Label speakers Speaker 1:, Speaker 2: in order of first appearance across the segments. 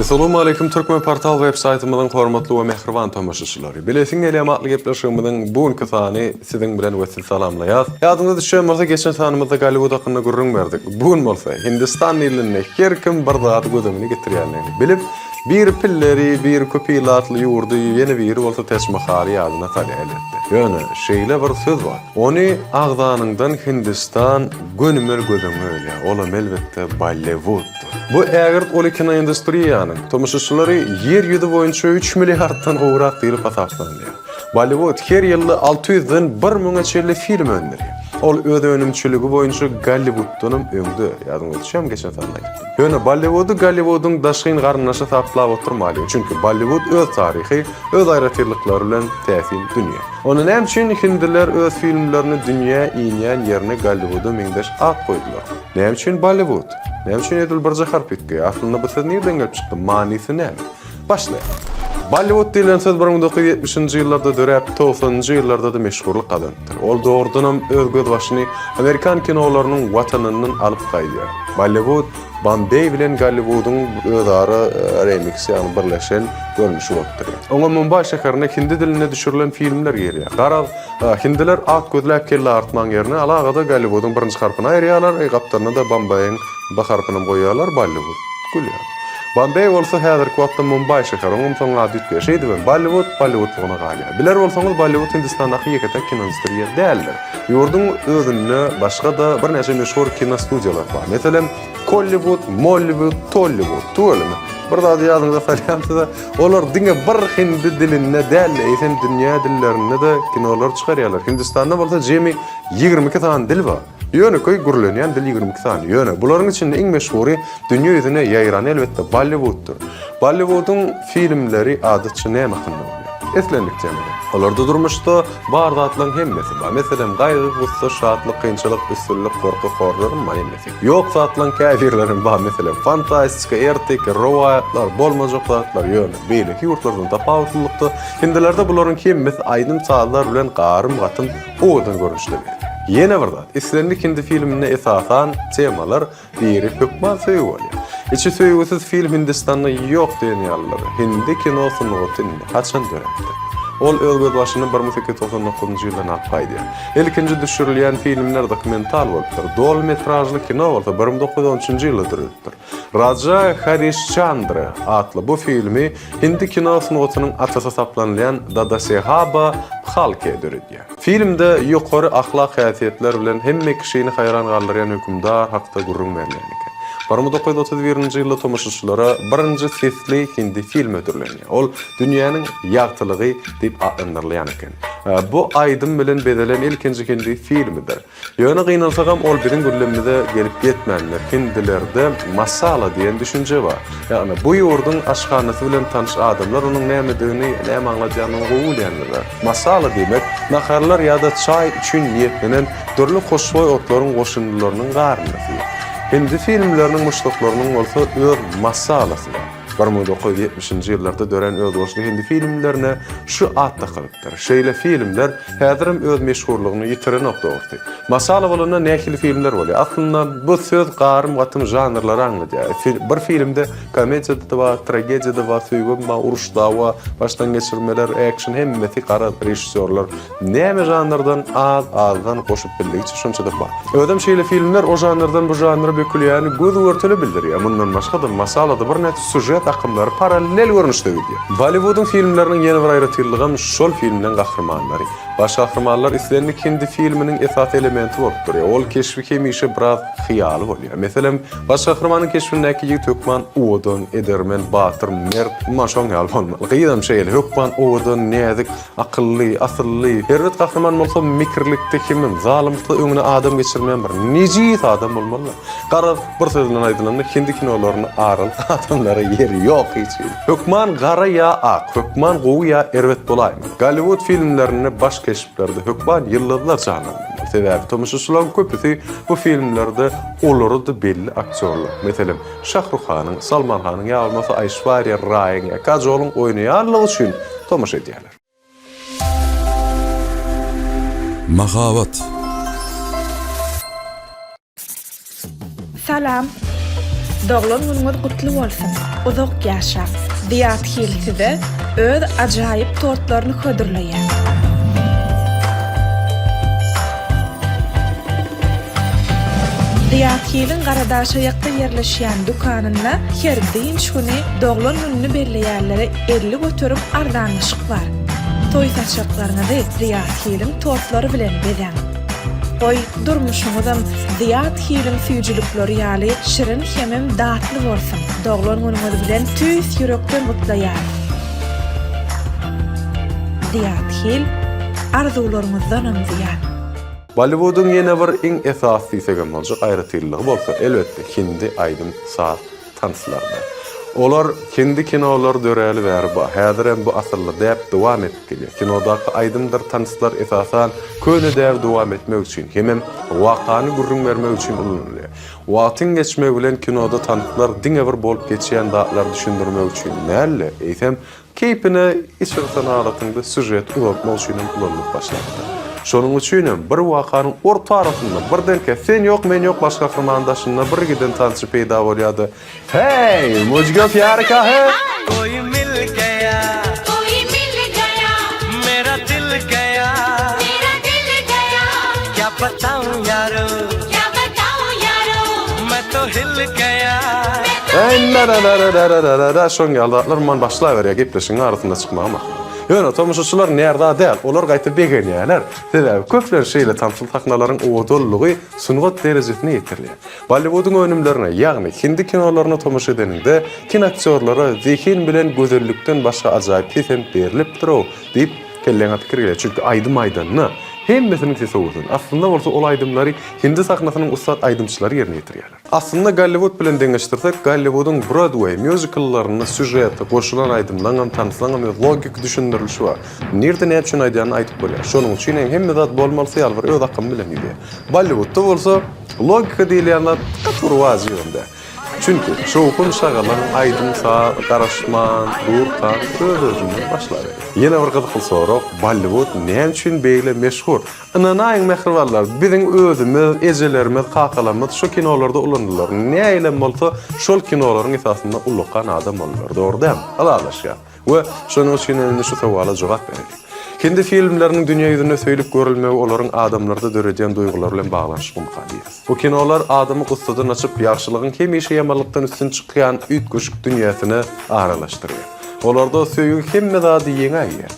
Speaker 1: Assalamualaikum Türkmen portal web saýtymyzyň hormatly we mähriban tomaşaçylary. Bilesiň gelýär atly gepleşigimiziň bu günki sany siziň bilen we sizi salamlaýar. Ýadyňyza düşýän bolsa geçen sanymyzda Golliwud hakynda gürrüň berdik. Bu gün bolsa Hindistan ilinde her kim bir zady göz öňüne getirýändigini bilip, biri pilleri, biri köp ilatly ýurdy, ýene biri bolsa Täç Mahaly ýadyna salýar elbetde. Ýöne şeýle bir söz bar. Ony agzanyňdan Hindistan gönümel göz öňüňe gelýär. Olam elbetde Bollewuddyr. Bu ägirt uly kinoindustriýanyň tomaşaçylary Ýer ýüzi boýunça üç milliarddan gowrak diýlip hasaplanylýar. Bolliwud her ýylda 600-den bir müňe çenli film öndürýär. Ol öz önümçiligi boýunça Golliwuddanam öňde, ýadyňyza düşýärmi geçen sanda aýdypdym. Ýöne Bolliwudy Golliwudyň daşgyn garyndaşy hasaplap oturmalyň, çünki Bolliwud öz taryhy, öz aýratynlyklary bilen täsin dünýä. Onda näme üçin hindiler öz filmlerini dünýä inýän ýerine Golliwuda meňzeş at goýdular? Näme üçin Bolliwud? Näme üçin edil birje harp üýtgeýär? Aslynda bu söz nirden gelip çykdy? Manysy näme? Başlaýar. Bolliwud diýlen söz 1970-nji ýyllarda döräp, 90-njy ýyllarda-da meşhurlyk gazanypdyr. Ol dogrudanam öz gözbaşyny amerikan kinolarynyň watanyndan alyp gaýdýar. Bolliwud Bombeý bilen Golliwudyň özara remiksi, ýagny birleşen görnüşi bolup durýar. Oňa Mumbaý şäherinde hindi dilinde düşürilen filmler girýär. Garaz, Hindiler at gözläp kelle agyrtmaň ýerine alagada Golliwudyň birinji harpyny aýyrýarlar, gapdalyna-da Bombaýyň B harpynam goýýarlar, Bolliwud. Gülýär. Bombeý bolsa häzirki wagtda Mumbaý şäheri, oňam soň ady üýtgeýär. Şeýdibem, Bolliwud Bolliwudlygyna galýar. Biler bolsaňyz, Bolliwud Hindistandaky ýeke-täk kinoindustriýa däldir. Ýurduň özünde başga-da birnäçe meşhur kinostudiýalar bar. Meselem, Kolliwud, Molliwud, Tolliwud. Tüweleme. Bir zady ýadyňyza salýan size, olar diňe bir hindi dilinde däl-de, eýsem dünýä dillerinde-de kinolar çykarýarlar. Hindistanda bolsa jemi 22 sany dil bar. Ýönekeý gürlenýän dil 22 sany. Ýöne bularyň içinde iň meşhury, dünýä ýüzüne ýaýrany elbetde Bolliwuddyr. Bolliwudyň filmleri adatça näme hakynda bolýar? Islendik temada. Olarda durmuşda bar zatlaryň hemmesi bar. Meselem, gaýgy, gussa, şatlyk, kynçylyk, üstünlik, gorky, horrorym bar hemmesi. Ýok zatlaryň käbirlerem bar, meselem, fantastika, erteki, rowaýatlar, bolmajak zatlar, ýöne beýleki ýurtlardan tapawutlylykda, hindilerde bularyň hemmesi aýdym-sazlar bilen garym-gatym owadan görnüşde berilýär. Ýene bir zat, islendik hindi filminde esasan temalar biri hökman söýgi bolýar. Içi söýgüsiz film Hindistanda ýok diýen ýalydyr. Hindi kino sungaty indi haçan döräpdir? Ol öz gözbaşyny 1899-njy ýyldan alyp gaýdýar. Ilkinji düşürilýän filmler dokumental bolupdyr. Doly metražly kino bolsa 1913-nji ýylda döredilipdir. Raja Harişçandra atly bu filmi hindi kino sungatynyň atasy hasaplanylýan Dadasehaba Phalke döredýär. Filmde ýokary ahlak häsiýetler bilen hemme kişini haýran galdyrýan hökümdar hakda gürrüň berilýän eken. 1931-nji ýylda tomaşaçylara birinji sesli hindi filmi hödürlenýär. Ol Dünýäniň ýagtylygy diýip atlandyrylýan eken. Bu aýdym bilen bezelen ilkinji hindi filmidir. Ýöne gynansagam ol biziň günlerimize gelip ýetmändir. Hindilerde masala diýen düşünje bar. Ýagny bu ýurduň aşhanasy bilen tanyş adamlar onuň nämedigini, näme aňladýanyny gowy bilýändirler. Masala diýmek, naharlar ýa-da çaý üçin niýetlenen dürli hoşboý otlaryň goşundylarynyň garyndysy. Hindi filmleriniň muşdaklarynyň bolsa öz masalasy bar. 1970-nji ýyllarda dörän özboluşly hindi filmlerine şu at dakylypdyr. Şeýle filmler häzirem öz meşhurlygyny ýitirenok dogrusy. Masala bolanda nähili filmler bolýar? Aslynda bu söz garym-gatym žanrlary aňladýar. Bir filmde komediýada-da bar, tragediýa-da bar, söýgem bar, uruş-dawa, başdan geçirmeler, ekşn hemmesi garaz režissýorlar Näme žanrdan az-azdan goşup bildigiçe şonça-da bar. Özem şeýle filmler o žanrdan bu žanra bökülýäni göz-görtele bildirýär. Mundan başga-da masalada birnäçe sýužet akymlary parallel görnüşde gidýär. Bolliwudyň filmleriniň ýene bir aýratynlygam şol filmleň gahrymanlary. Baş gahrymanlar islendik hindi filminiň esasy elementi bolup durýar. Ol keşbi hemişe biraz hyýaly bolýar. Meselem, baş gahrymanyň keşbindäki ýigit hökman owadan, edermen, batyr, mert, umuman şoň ýaly bolmaly. Gyzam şeýle, hökman owadan, näzik, Akylly, asylly, erbet gahryman bolsa mekirlikde hemem zalymlykda öňüne adam geçirmeýän bir nejis adam bolmaly. Garaz, bir söz bilen aýdylanda hindi kinolarynda aralyk adamlara ýer ýok hiç hili. Hökman gara ýa ak, hökman gowy ýa erbet bolaýmaly. Golliwud filmlerinde baş keşplerde hökman ýyldyzlar janlandyrmaly. Sebäbi tomaşaçylaryň köpüsi bu filmlerde olary-da belli aktýorlar. Meselem, Şahruh Hanyň, Salman Hanyň ýa bolmasa Aýşwarýa Raýyň ýa Kajoluň oýnaýanlygy üçin tomaşa edýärler.
Speaker 2: Mahabat.
Speaker 3: Salam.
Speaker 2: Doglan günüňiz gutly bolsun! Uzak ýaşaň! Zyýat Hil size öz ajaýyp tortlaryny hödürleýär. Zyýat Hiliň Garadaşaýakda ýerleşýän dükanynda her dynç güni doglan gününi belleýänlere 50% arzanlaşyk bar. Toý saçaklaryňyzy Zyýat Hiliň tortlary bilen bezäň! Goý, durmuşyňyzam Zyýat Hiliň süýjülikleri ýaly şirin hemem datly bolsun! Doglan günüňiz bilen tüýs ýürekden gutlaýarys! Zyýat Hil, arzuwlaryňyzdanam zyýat!
Speaker 1: Bolliwudyň ýene bir iň esasy diýsegem boljak aýratynlygy bolsa, elbetde, hindi aýdym-saz tanslarda. Olar hindi kinolary döräli bäri bar. Häzirem bu asylly däp dowam edip gelýär. Kinodaky aýdymdyr tanslar esasan köne däbi dowam etmek üçin hemem wakany gürrüň bermek üçin ulanylýar. Wagtyň geçmegi bilen kinoda tanslar diňe bir bolup geçýän zatlary düşündirmek üçin däl-de, eýsem Keýpine içirsen adatyňda sýužeti uzaltmak üçinem ulanylyp başlapdyr. Şonuň üçinem bir wakanyň orta arasynda birdenkä sen ýok, men ýok baş gahrymanyň daşynda bir giden tansçy peýda bolýar-da, Heý, mujko pýar ka he?
Speaker 3: Koý mil gaýa.
Speaker 4: Koý mil gaýa.
Speaker 3: Mera dil gaýa.
Speaker 4: Mera dil gaýa.
Speaker 3: Kya bataun ýaro.
Speaker 4: Kya bataun ýaro.
Speaker 3: Men to hil gaýa.
Speaker 1: Eý-na-na-na-na-na-na-na-na, şoň ýaly zatlar umuman başlaberýär gepleşigiň arasynda çykmaga mahal. Ýöne tomaşaçylar närza däl, olar gaýta begenýärler. Sebäbi köplenç şeýle tansly sahnalaryň owadanlygy sungat derejesine ýetirilýär. Bolliwudyň önümlerine, ýagny hindi kinolaryna tomaşa edeniňde, kinoaktýorlara zehin bilen gözellikden başga ajaýyp sesem berlipdir-ow diýip, kelläňe pikir gelýär. Çünki aýdym aýdanda, hemmesiniň sesi owadan. Aslynda bolsa ol aýdymlary hindi sahnasynyň ussat aýdymçylary ýerine ýetirýärler. Aslynda Golliwud bilen deňeşdirsek, Golliwudyň Brodweý mýuzikllarynda sýužete goşulan aýdymlaňam, tanslaňam öz logiki düşündirilişi bar. Nirde näme üçin aýdýanyny aýdyp bolýar. Şonuň üçin hem hemme zat bolmalysy ýaly bir öz akymy bilen gidýär. Bolliwudda bolsa logika diýilýän zat gaty bir wajybam däl. Çünki şowhun-şagalaň, aýdym-saz garaşman durkaň öz-özünden başlaberýär. Ýene bir gyzykly sorag, Bolliwud näme üçin beýle meşhur? Ynanaýyň mähribanlar, biziň özümiz, ejelerimiz, kakalarymyz şu kinolarda ulandylar. Näilem bolsa şol kinolaryň esasynda ullakan adam boldular. Dogry dälmi? Ylalaşýas. We şonuň üçin hem indi şu sowala jogap bereliň. Hindi filmleriniň dünýä ýüzünde söýlüp görülmegi olaryň adamlarda döredýän duýgulary bilen baglanyşyklymyka diýýäs. Bu kinolar adamy gussadan açyp, ýagşylygyň hemişe ýamanlykdan üstün çykýan üýtgeşik dünýäsine aralaşdyrýar. Olarda söýgi hemme zady ýeňäýýär.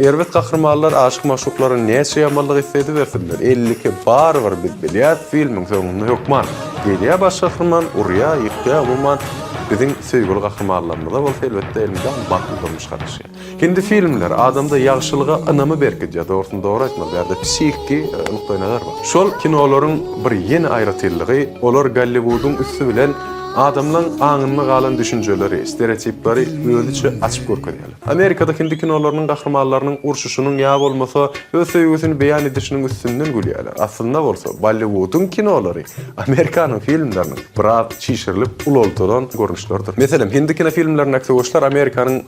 Speaker 1: Erbet gahrymanlar aşyk-magşuklara näçe ýamanlyk etse edibersinler, 52 barybir biz bilýäs, filmiň soňunda hökman gelýär baş gahryman, urýar, ýykýar, umuman biziň söýgüli gahrymanlarymyza bolsa elbetde elmydama bagtly durmuş garaşýar. Hindi filmleri adamda ýagşylyga ynamy berkidýär, dogrusyny dogry aýtmaly, bärde psihiki nukdaýnazar bar. Şol kinolaryň bir ýene aýratynlygy, olar Golliwudyň üsti bilen adamlaň aňynda galan düşünjeleri, stereotipleri özüçe açyp görkezýärler. Amerikada hindi kinolarynyň gahrymanlarynyň urşuşynyň ýa bolmasa öz söýgüsini beýan edişiniň üstünden gülýärler. Aslynda bolsa Bolliwudyň kinolary Amerikanyň filmleriniň biraz çişirilip ulaldylan görnüşleridir. Meselem, hindi kinofilmlerindäki söweşler Amerikanyň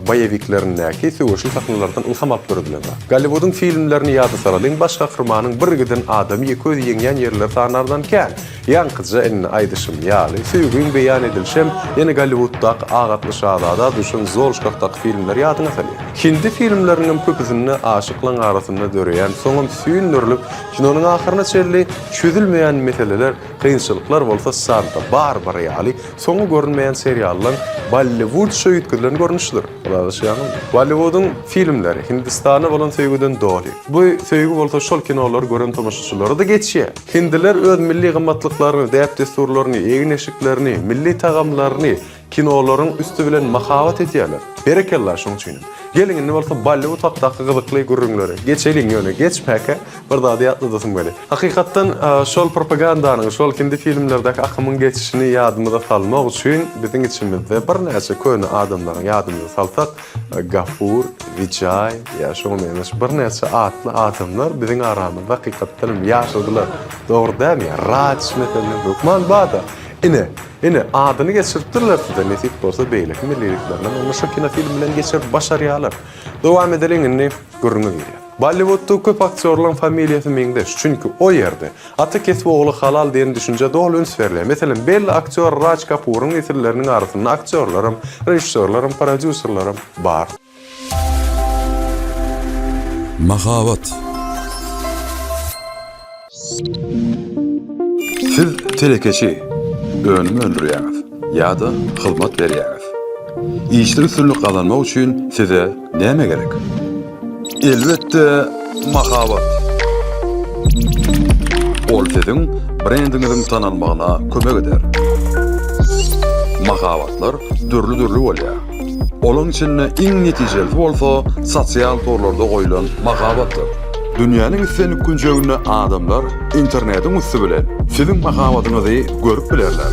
Speaker 1: boýewiklerindäki söweşli sahnalardan ylham alyp döredilen zat. Golliwudyň filmlerini ýada salalyň, baş gahrymanyň birgiden adamy ýeke özi ýeňýän ýerleri sanardan kän. Ýaňkyja indi aýdyşym ýaly, söýgiň beýan edilişem ýene Golliwuddaky Ak atly şazada düşen Zoluşkakdaky filmleri ýadyňa salýar. Hindi filmleriniňem köpüsinde aşyklaň arasynda döreýän, soňam süýndürilip, kinonyň ahyryna çenli çözülmeýän meseleler, kynçylyklar bolsa Santa Barbara ýaly soňy görünmeýän seriallaň Bolliwudça üýtgedilen görnüşidir. Ylalaşýaňyzmy? Bolliwudyň filmleri Hindistana bolan söýgüden doly. Bu söýgi bolsa şol kinolary gören tomaşaçylara-da geçýär. Hindiler öz milli gymmatlyklaryny, däp-dessurlaryny, egin-eşiklerini, milli tagamlaryny kinolaryň üsti bilen mahabat edýärler. Berekella şoň üçinem. Geliň indi bolsa Bolliwud hakdaky gyzykly gürrüňlere geçeliň ýöne geçmäkä bir zady ýatladasym gelýär. Hakykatdan şol propagandanyň, şol hindi filmlerdäki akymyň geçişini ýadymyza salmak üçin biziň içimizde birnäçe köne adamlaryň ýadymyza salsak Gafur, Wijaý ýa şoňa meňzeş birnäçe atly adamlar biziň aramyzda hakykatdan hem ýaşadylar. Dogry dälmi? Raj meselem hökman barda. Ine, ine adyny geçiripdirler size nesip bolsa beýleki milliliklerinem onda şo kinofilm bilen geçirip başarýarlar. Dowam edeliň indi gürrüňe girýär. Bolliwudda köp aktýorlaryň familiýasy meňzeş, çünki o ýerde Ata kesbi ogla halal diýen düşünjä doly üns berilýär. Meselem, belli aktýor Raj Kapuryň nesilleriniň arasynda aktýorlaram, režissýorlaram, prodýuserlerem bar.
Speaker 5: Mahabat. Siz telekeçi, önüm öndürýäňiz ýa-da hyzmat berýäňiz. Işde üstünlik gazanmak üçin size näme gerek? Elbetde, mahabat. Ol siziň brendiňiziň tanalmagyna kömek eder. Mahabatlar dürli-dürli bolýar. Olaň içinde iň netijelisi bolsa sosial torlarda goýlan mahabatdyr. Dünýäniň islendik künjeginde adamlar internetiň üsti bilen siziň mahabatyňyzy görüp bilerler.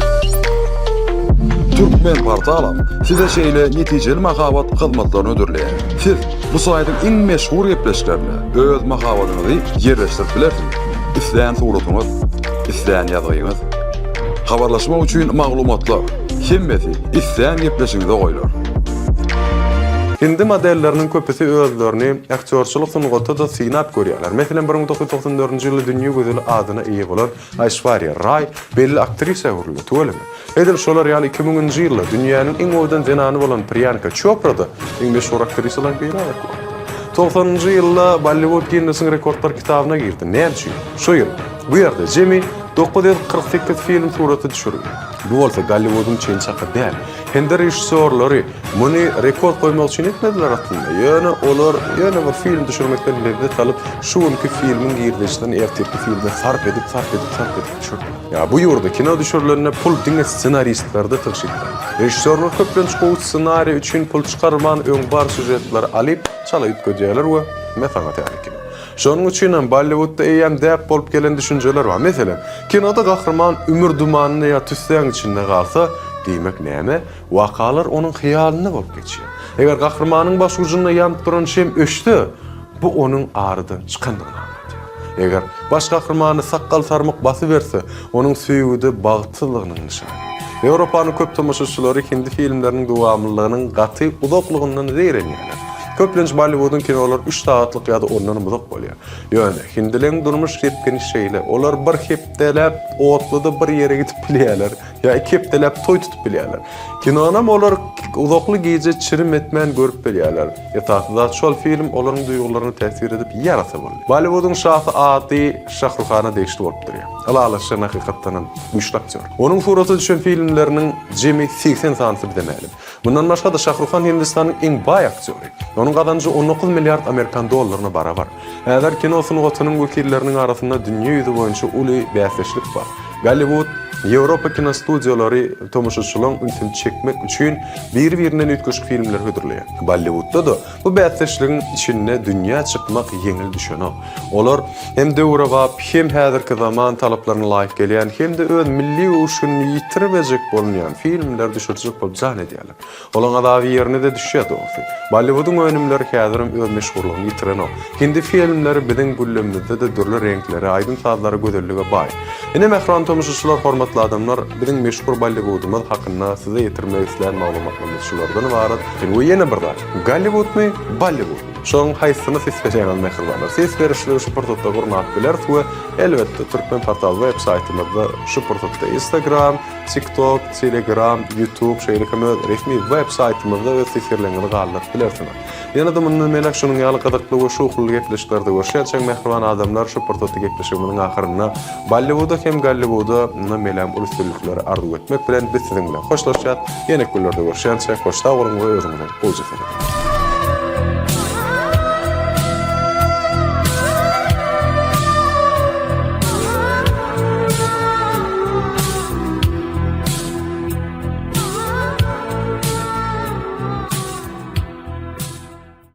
Speaker 5: Türkmenportalam size şeýle netijeli mahabat hyzmatlaryny hödürleýär. Siz bu saýtyň iň meşhur gepleşiklerinde öz mahabatyňyzy ýerleşdirip bilersiňiz. Islän suratyňyz, islän ýazgyňyz. Habarlaşmak üçin maglumatlar, hemmesi islän gepleşigiňize goýlar.
Speaker 1: Hindi modelleriniň köpüsi özlerini aktýorçylyk sungatda-da synap görýärler. Meselem, 1994-nji ýylda dünýe gözeli adyna eýe bolan Aýşwarýa Raý belli aktrisa öwrüldi, tüweleme. Edil şolar ýaly 2000-nji ýylda dünýäniň iň owadan zenany bolan Priýanka Çopra-da iň meşhur aktrisalaryň biri häzirki wagtda. Togsanynjy ýylda Bolliwud Ginnesiň rekordlar kitabyna girdi. Näme üçin? Şu ýyl bu ýerde jemi 948 film surata düşürildi. Bu bolsa Golliwudyň çen-çaky däl. Hindi režissýorlary muny rekord goýmak üçin etmediler aslynda. Ýöne olar ýöne bir film düşürmekden lezzet alyp, şu günki filmiň girdejisini ertirki filme sarp edip, sarp edip, sarp edip düşürdiler. Ýa bu ýurda kino düşürilende pul diňe ssenaristlerde tygşytlanýar. Režissýorlar köplenç gowy ssenariý üçin pul çykarman öň bar sýužetleri alyp, çala üýtgedýärler we me saňa täze kino. Şonuň üçin hem Bolliwudda eýýäm däp bolup gelen düşünjeler bar. Meselem, kinoda gahryman ümür-dumanynda ýa tüssäň içinde galsa, diýmek näme? Wakalar onuň hyýalynda bolup geçýär. Eger gahrymanyň başujunda ýanyp duran şem öçse, bu onuň aradan çykandygyny aňladýar. Eger baş gahrymany sakgal-sarmyk basyberse, onuň söýgüde bagtsyzlygynyň nyşany. Ýewropanyň köp tomaşaçylary hindi filmleriniň dowamlylygynyň gaty uzaklygyndan zeýrenýärler. Köplenç Bolliwudyň kinolary üç sagatlyk ýa-da ondanam uzak bolýar. Ýöne, hindileň durmuş depgini şeýle, olar bir hepdeläp otluda bir ýere gidip bilýärler, ýa iki hepdeläp toý tutup bilýärler. Kinonam olar uzakly gije çirim etmän görüp bilýärler. Esasy zat şol film olaryň duýgularyna täsir edip ýarasa boldy. Bolliwudyň şasy ady Şahruhana degişli bolup durýar. Ylalaşýan hakykatdanam güýçli aktýor. Onuň surata düşen filmleriniň jemi 80 sanysy bize mälim. Mundan başga-da Şahruhan Hindistanyň iň baý aktýory. Onuň gazanjy 19 milliard amerikan dollaryna barabar. Häzir kino sungatynyň wekilleriniň arasynda dünýä ýüzi boýunça uly bäsdeşlik bar. Golliwud, Ýewropa kinostudiýalary tomaşaçylaryň ünsüni çekmek üçin biri-birinden üýtgeşik filmleri hödürleýär. Bolliwudda-da bu bäsdeşligiň içinde dünýä çykmak ýeňil düşenok. Olar hem döwrebap, hem häzirki zaman talaplaryna laýyk gelýän, hem-de öz milli öwüşginini ýitirmejek bolunýan filmleri düşürjek bolup jan edýärler. Olaň azaby ýerine-de düşýär dogrusy. Bolliwudyň önümleri häzirem öz meşhurlygyny ýitirenok. Hindi filmleri biziň gündemimizde-de dürli reňklere, aýdym-sazlara, gözellige baý. Ine mähriban tomaşaçylar, hormatly adamlar, biziň meşhur Bolliwudymyz hakynda size ýetirmek islän maglumatlarymyz şulardan ybarat. We ýene bir zat, Golliwudmy, Bolliwudmy? Şolaryň haýsysyna ses berýäňiz mähribanlar? Ses berişligi şu pursatda gurnap bileris we elbetde Türkmenportal web saýtymyzda şu pursatda Instagram, TikTok, Telegram, YouTube, şeýle hem öz resmi web saýtymyzda öz teswirleriňizi galdyryp bilersiňiz. Ýene-de mundan beýläk şunuň ýaly gyzykly we şowhunly gepleşiklerde görüşýänçäk mähriban adamlar şu pursatda gepleşigimiziň ahyrynda Bolliwuda hem Golliwuda mundan beýlägem uly üstünlikleri arzuw etmek bilen biz siziň bilen hoşlaşýas. Ýene günlerde görüşýänçäk hoş sag boluň we özüňize gowja serediň.